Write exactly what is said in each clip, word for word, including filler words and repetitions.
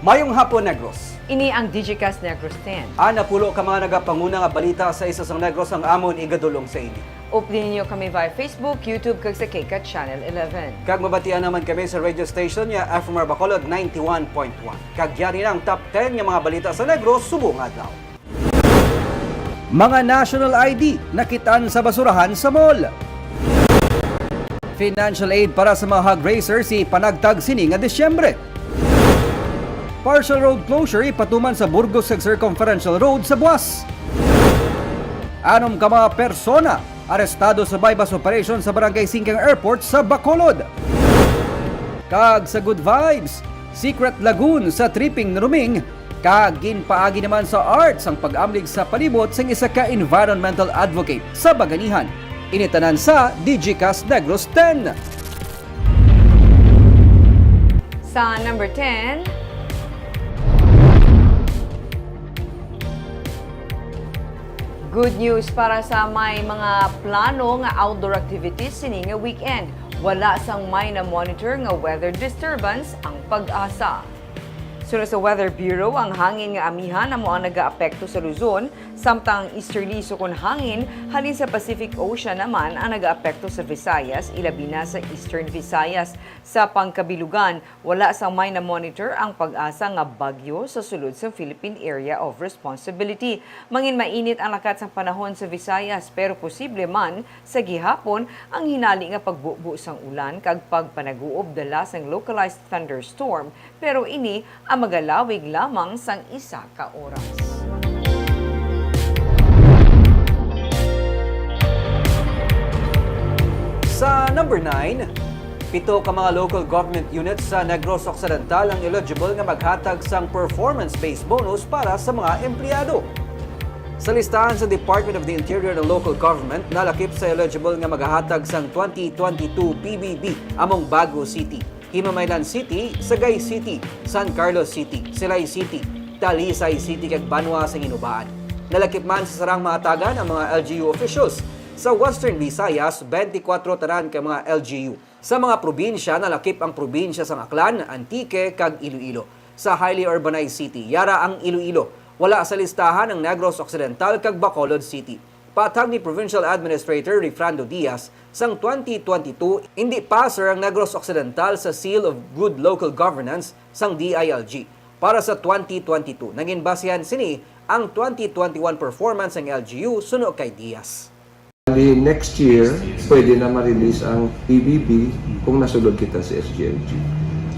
Mayong hapon, Negros. Ini ang Digicast Negros ten. Ana pulo ka mga nagapanguna nga balita sa isla sang Negros ang amon igadul-ong sa inyo. Updi ninyo kami via Facebook, YouTube, kag sa KCAT Channel eleven. Kag mabatian naman kami sa radio station nga F M R Bacolod ninety-one point one. Kag yari na ang top ten nga mga balita sa Negros subong adlaw. Mga national I D nakit-an sa basurahan sa mall. Financial aid para sa mga hog raisers ipanagtag sini nga Disyembre. Partial road closure ipatuman sa Burgos kag Circumferential Road sa Buas. Anom ka mga persona arestado sa buy-bust operation sa Barangay Singkang Airport sa Bacolod. Kag sa Good Vibes, Secret Lagoon sa Tripping Naruming, kag ginpaagi naman sa arts ang pag-amlig sa palibot sang isa ka environmental advocate sa Baganihan. Ini tanan sa Digicast Negros ten. Sa number ten, good news para sa may mga plano nga outdoor activities sini nga weekend. Wala sang may na-monitor nga weather disturbance ang PAGASA. Suno sa Weather Bureau, ang hangin nga amihan amo ang nagaapekto sa Luzon, samtang ang easterlies ukon hangin halin sa Pacific Ocean naman ang nagaapekto sa Visayas, ilabi na sa Eastern Visayas. Sa pangkabilugan, wala sang may na-monitor ang PAGASA nga bagyo sa sulod sang Philippine Area of Responsibility. Mangin mainit ang lakat sang panahon sa Visayas, pero posible man sa gihapon ang hinali nga pagbubo sang ulan kag pagpanaguob dala sang localized thunderstorm, pero ini ang magalawig lamang sang isa ka oras. Sa number nine, pito ka mga local government units sa Negros Occidental ang eligible nga maghatag sang performance-based bonus para sa mga empleyado. Sa listahan sa Department of the Interior and Local Government, nalakip sa eligible nga magahatag sang twenty twenty-two P B B among Bago City, Himamaylan City, Sagay City, San Carlos City, Silay City, Talisay City kag Banwa sang Inubaan. Nalakip man sa sarang mahatagan ang mga L G U officials. Sa Western Visayas, twenty-four tanan ka mga L G U. Sa mga probinsya, nalakip ang probinsya sang Aklan, Antique, kag Iloilo. Sa highly urbanized city, yara ang Iloilo. Wala sa listahan ang Negros Occidental kag Bacolod City. Patag ni Provincial Administrator Rifrando Diaz, sang twenty twenty-two, indi passer ang Negros Occidental sa Seal of Good Local Governance sang D I L G. Para sa twenty twenty-two, nangin basihan sini ang twenty twenty-one performance sang L G U suno kay Diaz. Bali, next year, pwede na ma-release ang P B B kung nasulod kita sa S G L G.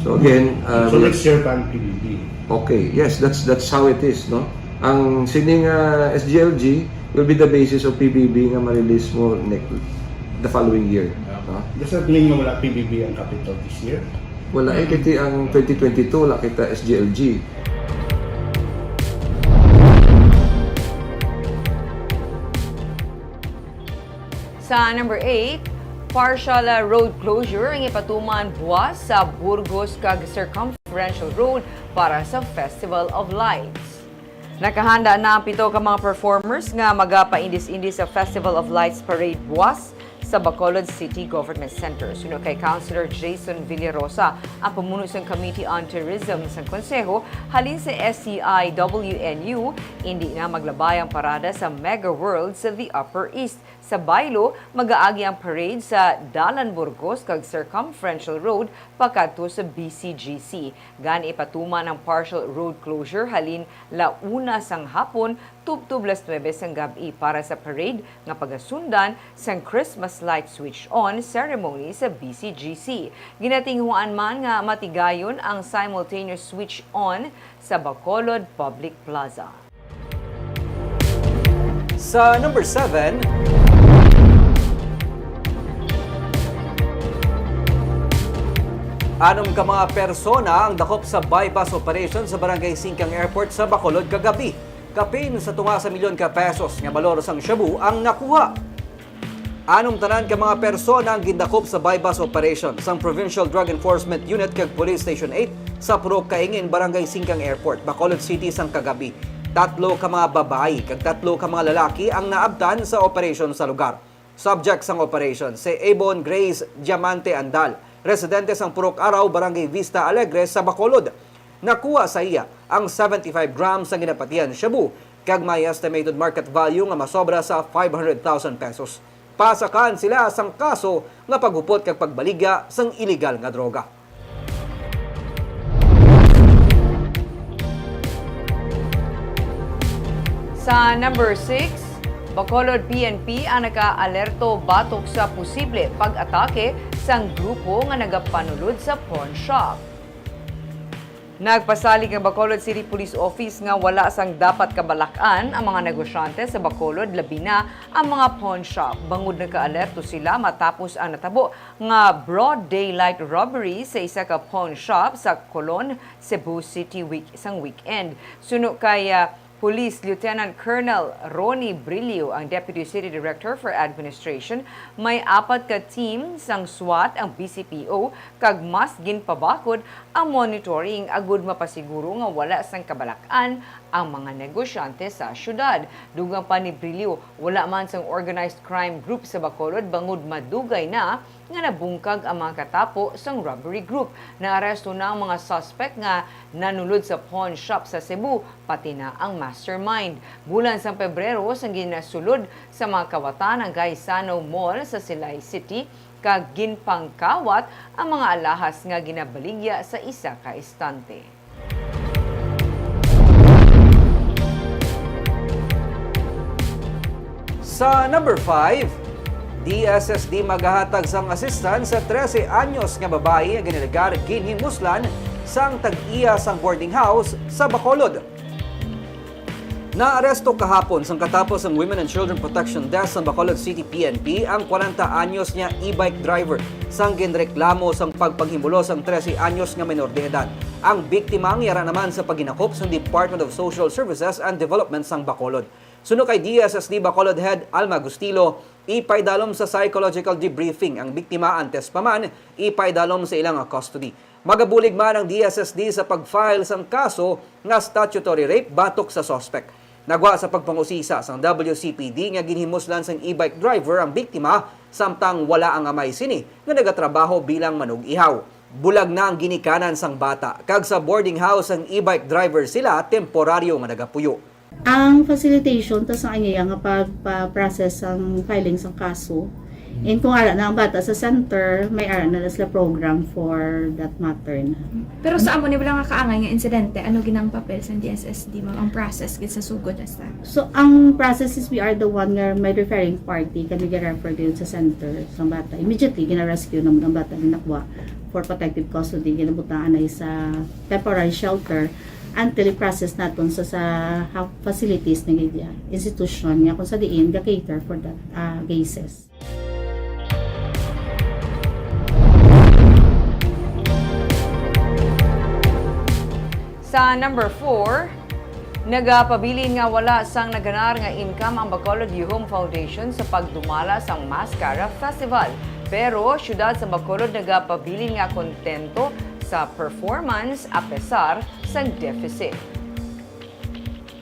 So again, uh, So we- next year pa ang P B B? Okay, yes, that's that's how it is, no? Ang sining uh, S G L G will be the basis of P B B nga ma-release mo next the following year, no? Does that mean nga wala P B B ang Capitol this year? Wala eh, kasi ang twenty twenty-two wala kita S G L G. Sa number eight, partial, ah, road closure ang ipatuman buwas sa Burgos kag Circumferential Road para sa Festival of Lights. Nakahanda na ang pito ka mga performers nga magapaindis-indis sa Festival of Lights Parade buwas sa Bacolod City Government Center. Suno kay Councilor Jason Villarosa, ang pamuno sang Committee on Tourism sang Konseho, halin sa S C I W N U, indi na maglabay ang parada sa Mega World sa The Upper East. Sa baylo, magaagi ang parade sa Dalan Burgos kag Circumferential Road pakadto sa B C G C. Gani ipatuman ang partial road closure halin la una sang hapon tubtob las nuebe sang gab-i para sa parade nga pagasundan sang Christmas light switch on ceremony sa B C G C. Ginatinguhaan man nga matigayon ang simultaneous switch on sa Bacolod Public Plaza. Sa number seven, anom ka mga persona ang dakop sa buy-bust operation sa Barangay Singkang Airport sa Bacolod kagabi. Kapin sa tunga sa milyon ka pesos nga balor sang shabu ang nakuha. Anom tanan ka mga persona ang gindakop sa buy-bust operation sang Provincial Drug Enforcement Unit kag Police Station eight sa Purok Kaingin, Barangay Singkang Airport, Bacolod City sang kagabi. Tatlo ka mga babayi kag tatlo ka mga lalaki ang naabtan sa operasyon sa lugar. Subject sang operasyon si Avon Grace Diamante Andal, residente sang Purok Araw, Barangay Vista Alegre sa Bacolod. Nakuha sa iya ang seventy-five grams nga ginapatihan shabu, kag may estimated market value nga masobra sa five hundred thousand pesos. Pasakan sila sang kaso nga paghupot kag pagbaligya sang iligal nga droga. Sa number six, Bacolod P N P ang naka-alerto batok sa posible pag-atake sang grupo nga nagapanulod sa pawn shop. Nagpasalig ang Bacolod City Police Office nga wala sang dapat kabalak-an ang mga negosyante sa Bacolod, labi na ang mga pawn shop, bangod nagkaalerto sila matapos ang natabo nga broad daylight robbery sa isa ka pawn shop sa Colon, Cebu City week sang weekend. Suno kay, ah, Police Lieutenant Colonel Ronnie Brillo, ang Deputy City Director for Administration, may apat ka team sang SWAT ang B C P O, kag mas ginpabakod ang monitoring agud mapasiguro nga wala sang kabalak-an ang mga negosyante sa syudad. Dugang pa ni Brillo, wala man sang organized crime group sa Bacolod, bangod madugay na nga nabungkag ang mga katapo sang robbery group. Naaresto na ang mga suspect nga nanulod sa pawn shop sa Cebu, pati na ang mastermind. Bulan sang Pebrero sang ginasulod sa mga kawatan ang Gaisano Mall sa Silay City, kag ginpangkawat ang mga alahas nga ginabaligya sa isa ka estante. Sa number five, D S S D magahatag sang assistance sa trese anyos nga babayi nga ginalegar ginhimuslan sang tag-iya sang boarding house sa Bacolod. Naaresto kahapon sang katapos sang Women and Children Protection Desk sang Bacolod City P N P ang kwarenta anyos nga e-bike driver sang ginreklamo sang pagpanghimulos sang trese anyos nga menor de edad. Ang biktima ang yara naman sa paghinakop sang Department of Social Services and Development sang Bacolod. Suno kay D S S D Bacolod Head Alma Gustilo, ipaidalom sa psychological debriefing ang biktima antes pa man ipaidalom sa ilang custody. Magabulig man ang D S S D sa pag-file sang kaso nga statutory rape batok sa suspect. Nagwa sa pagpangusisa sang W C P D nga ginhimuslan sang e-bike driver ang biktima, samtang wala ang amay sini nga nagatrabaho bilang manug-ihaw. Bulag na ang ginikanan sang bata, kag sa boarding house sang e-bike driver sila temporaryo nga nagapuyo. Ang facilitation, tas ang iya nga pagpa-process sang filing sang kaso. And kung ara na ang bata sa center, may ara na sila program for that matter na. Pero sa amo ni wala nga kaangay nga insidente, ano ginang papel sa D S S D, ma'am, ang process gid sa sugod hasta? So, ang process is we are the one nga may referring party, kami ga-refer gyud sa center sang bata. Immediately, gina-rescue naman ang bata, ginakuha for protective custody, ginabutaan na sa temporary shelter. Until i-process naton sa, sa ha-, facilities nga gid, institution nga kung sa diin ga-cater for that, ah, cases. Sa number four, nagapabilin nga wala sang naganar nga income ang Bacolod Yuhum Foundation sa pagdumala sang Mascara Festival. Pero, siyudad sa Bacolod nagapabilin nga kontento sa performance apesar sang deficit.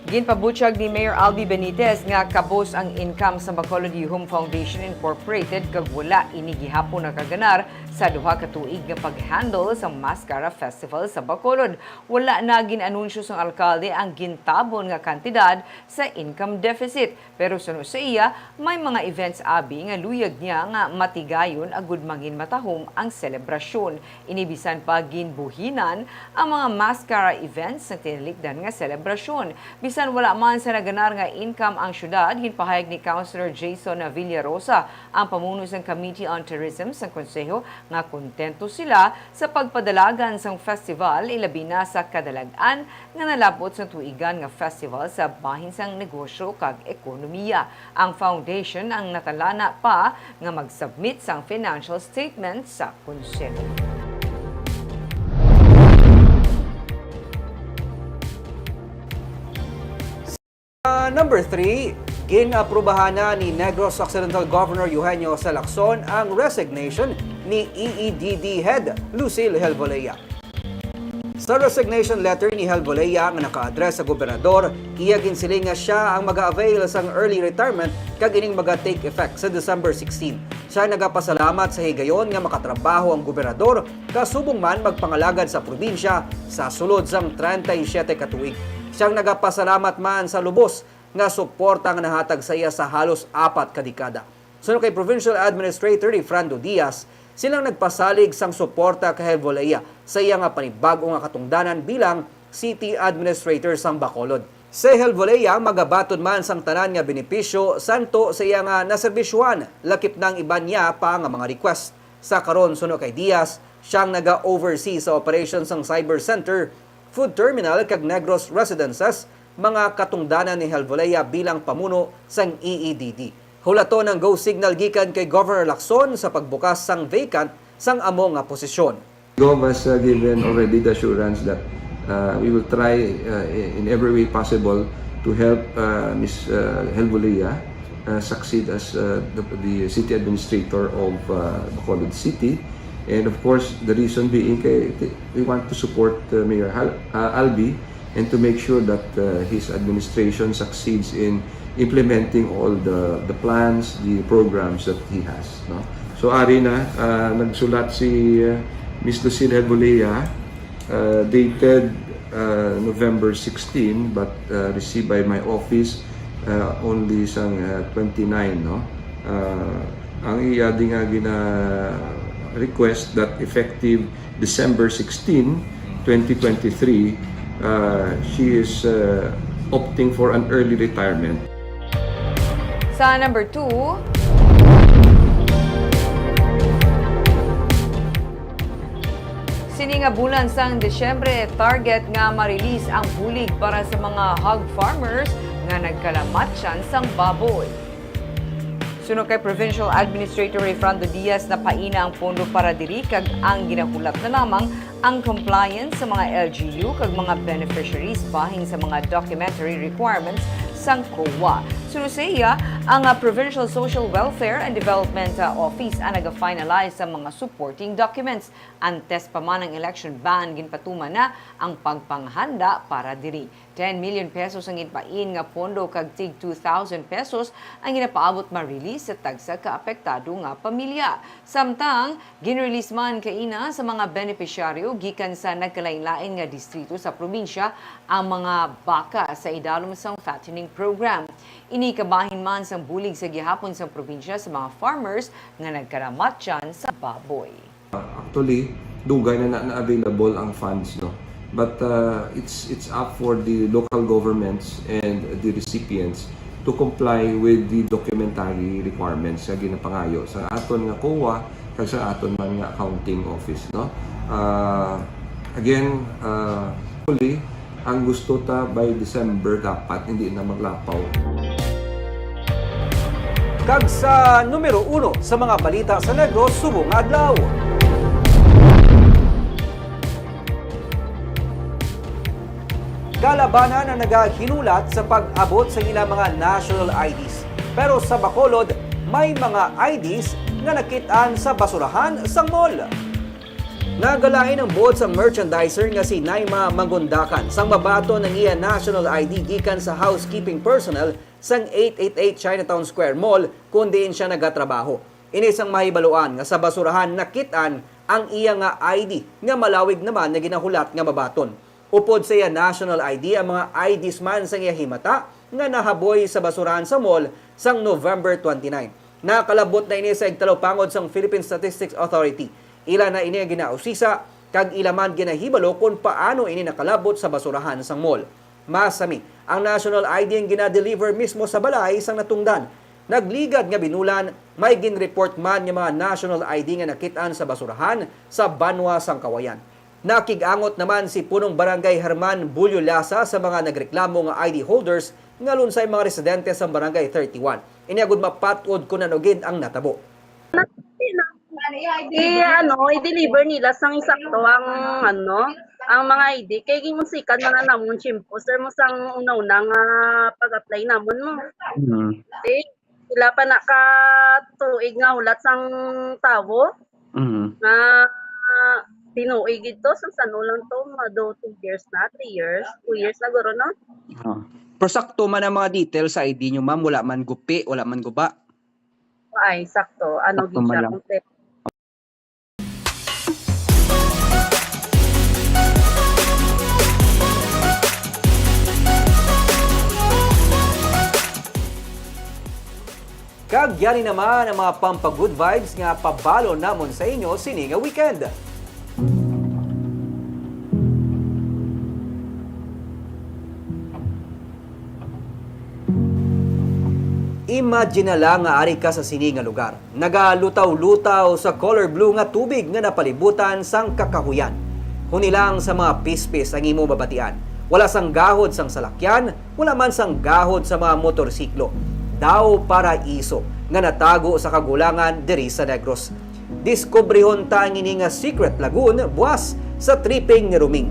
Ginpabutyag ni Mayor Albi Benitez nga kabos ang income sa Bacolod Yuhum Foundation Incorporated kag wala ini gihapon nakaganar sa duha ka tuig nga pag-handle sa Mascara Festival sa Bacolod. Wala na gin-anunsyo sang alkalde ang gintabon nga kantidad sa income deficit. Pero suno sa iya, may mga events abi nga luyag niya nga matigayon agud manginmatahom ang selebrasyon. Ini bisan pa ginbuhinan ang mga mascara events sa tinalikdan nga selebrasyon. Bisan wala man sa naganar nga income ang syudad, ginpahayag ni Councilor Jason Villarosa, ang pamuno sang Committee on Tourism sang Konseho, nga kontento sila sa pagpadalagan sang festival, ilabi na sa kadalag-an nga nalab-ot sang tuigan nga festival sa bahin sang negosyo kag ekonomiya. Ang foundation ang natalana pa nga mag-submit sang financial statement sa Konseho. Sa number three, gin-aprubahan na ni Negros Occidental Governor Eugenio C. Lacson ang resignation ni E E D D Head Lucille Helvolea. Sa resignation letter ni Helvolea nga naka-address sa gobernador, iya ginsiling nga siya ang mag-avail sang early retirement kag ining maga-take effect sa December sixteen. Siya nagapasalamat sa higayon nga makatrabaho ang gobernador kasubong man magpangalagad sa probinsya sa sulod sang treinta y siete ka tuig. Siyang nagapasalamat man sa lubos nga suporta nga nahatag sa iya sa halos apat ka dekada. Suno kay Provincial Administrator Rayfrando Diaz, silang nagpasalig sang suporta kay Helvolea sa iya nga panibag-o nga katungdanan bilang City Administrator sang Bacolod. Si Helvolea magabaton man sang tanan nga benepisyo santo sa iya nga naserbisyuhan, lakip na ang iban niya pa nga mga request. Sa karon, suno kay Diaz, siyang naga-oversee sa operation sang Cyber Center, Food Terminal kag Negros Residences, mga katungdanan ni Helvolea bilang pamuno sang E E D D. Hulaton ang go signal gikan kay Governor Lacson sa pagbukas sang vacant sang amo nga posisyon. Gov has uh, given already the assurance that uh, we will try uh, in every way possible to help uh, Miss uh, Helvolea uh, succeed as uh, the, the city administrator of uh, Bacolod City. And of course, the reason being kay ti-, we want to support uh, Mayor Hal- uh, Albi and to make sure that uh, his administration succeeds in implementing all the the plans, the programs that he has, no? So ari na, uh, nagsulat si uh, Miss Lucille Herbolea, uh, dated uh, November sixteen, but uh, received by my office uh, only sang uh, twenty-nine, no? Uh, ang iya di nga gina request that effective December sixteen, twenty twenty-three, uh, she is uh, opting for an early retirement. Sa number two, sini nga bulan sang Disyembre, target nga ma-release ang bulig para sa mga hog farmers nga nagkalamatyan sang baboy. Suno kay Provincial Administrator Rayfrando Diaz, napaina ang pondo para diri kag ang ginahulat na lamang ang compliance sa mga L G U kag mga beneficiaries bahin sa mga documentary requirements sang COA. Suno sa iya, ang ah, Provincial Social Welfare and Development ah, Office ang naga-finalize sa mga supporting documents. Antes pa man ang election ban, ginpatuman na ang pagpanghanda para diri. Ten million pesos ang ginpain nga pondo kag tig two thousand pesos ang ginapaabot ma-release sa tagsa ka apektado nga pamilya. Samtang, ginrelease man kaina sa mga benepisyaryo gikan sa nagkalainlain nga distrito sa probinsya ang mga baka sa idalom sang fattening program. Ini kabahin man sang bulig sa gihapon sang probinsya sa mga farmers nga nagkalamatyan sa baboy. Actually, dugay na na, na available ang funds, no? But uh, it's it's up for the local governments and the recipients to comply with the documentary requirements nga ginapangayo sa aton nga COA kag sa aton man nga accounting office, no? Uh, again, uh, hopefully, ang gusto ta by December dapat hindi na maglapaw. Kag sa numero uno sa mga balita sa Negros subong nga adlaw. Kalabanan ang nagahinulat sa pag-abot sa ilang mga national I Ds. Pero sa Bacolod, may mga I Ds nga nakit-an sa basurahan sang mall. Nagalain ang buot sang merchandiser nga si Naima Magundakan sang mabaton ang iya national I D gikan sa housekeeping personnel sang eight eight eight Chinatown Square Mall kon diin siya nagatrabaho. Ini sang mahibaluan nga sa basurahan nakit-an ang iya nga I D nga malawig naman nga ginahulat nga mabaton. Upod sa iya national I D ang mga I Ds man sang iya himata nga nahaboy sa basurahan sa mall sang November twenty-nine. Nakalabot na ini sa igtalupangod sang Philippine Statistics Authority. Ila na ini nga ginausisa kag ila man ginahibalo kon paano ini nakalabot sa basurahan sang mall. Masami, ang national I D ang gina-deliver mismo sa balay sang natungdan. Nagligad nga binulan, may ginreport man nga mga national I D nga nakit-an sa basurahan sa banwa sang Kawayan. Nakig-angot naman si Punong Barangay Herman Bulyo Lasa sa mga nagreklamo nga I D holders nga lunsay mga residente sa Barangay thirty-one. Ini agud mapat-od kon ano gid ang natabo. I ano, i-deliver nila sang insakto ang ano, ang mga I D kay ginunsikan man na namon tiyempo, sir, mo sang una-una nga pag-apply namon mo. Mm. Kay pila pa na ka tuig nga hulat sang tawo Mm. nga tinuig ito, sang san-o lang to, mga do two years na, three years, two years na guro, no? Ah. Pero sakto man ang mga details sa I D nyo, ma'am. Wala man gupi, wala man guba. Ay, sakto. Ano Sakto gid siya, lang. Kompleto. Kag yari naman ang mga pampa-good vibes nga pabalon namon sa inyo sini nga weekend. Imagine na lang nga ari ka sa sini nga lugar. Nagalutaw-lutaw sa color blue nga tubig nga napalibutan sang kakahuyan. Huni lang sa mga pispis ang imo mabatian. Wala sang gahod sang salakyan, wala man sang gahod sa mga motorsiklo. Daw paraiso nga natago sa kagulangan diri sa Negros. Diskubrihon ta ang ini nga secret lagoon buas sa tripping ni Roming.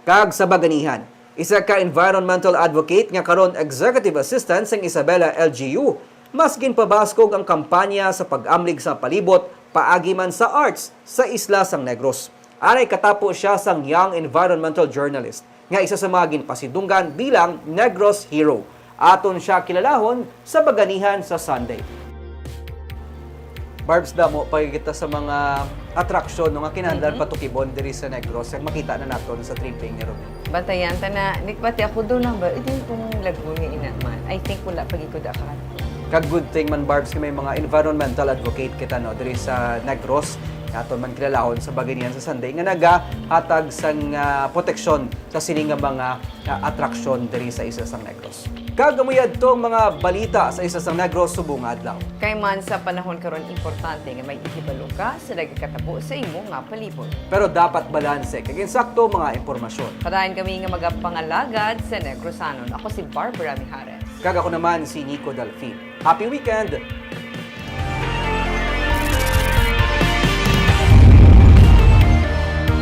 Kag sa baganihan, isa ka environmental advocate nga karon executive assistant sang Isabela L G U, mas ginpabaskog ang kampanya sa pag-amlig sa palibot paagi man sa arts sa isla sang Negros. Aray katapo siya sang Young Environmental Journalist, nga isa sa mga ginpasidunggan bilang Negros Hero. Aton siya kilalahon sa baganihan sa Sunday. Barbs, damo pa kita sa mga atraksyon, no, nga kinahanglan Mhm. patukibon diri sa Negros, kag makita na naton sa tripping ni Roming. Bantayan ta na, Nick, pati ako doon lang ba? Hindi kung lagoon nga ina man. I think wala pa gid ko da ka. Kag good thing man, Barbs, nga may mga environmental advocate kita, no, diri sa Negros, nga aton man kilalahon sa baganihan sa Sunday, nga nagahatag sang, ah, proteksyon sa sini nga mga, ah, atraksyon diri sa isla sang Negros. Kag amo yadtong mga balita sa isla sang Negros subong nga adlaw. Kay man sa panahon karon, importante nga may ihibalo ka sa nagakatabo sa imo nga palibot. Pero dapat balanse kag insakto mga impormasyon. Padayon kami nga magapangalagad sa Negrosanon. Ako si Barbara Mijares. Kag ako naman si Nico Delfin. Happy weekend!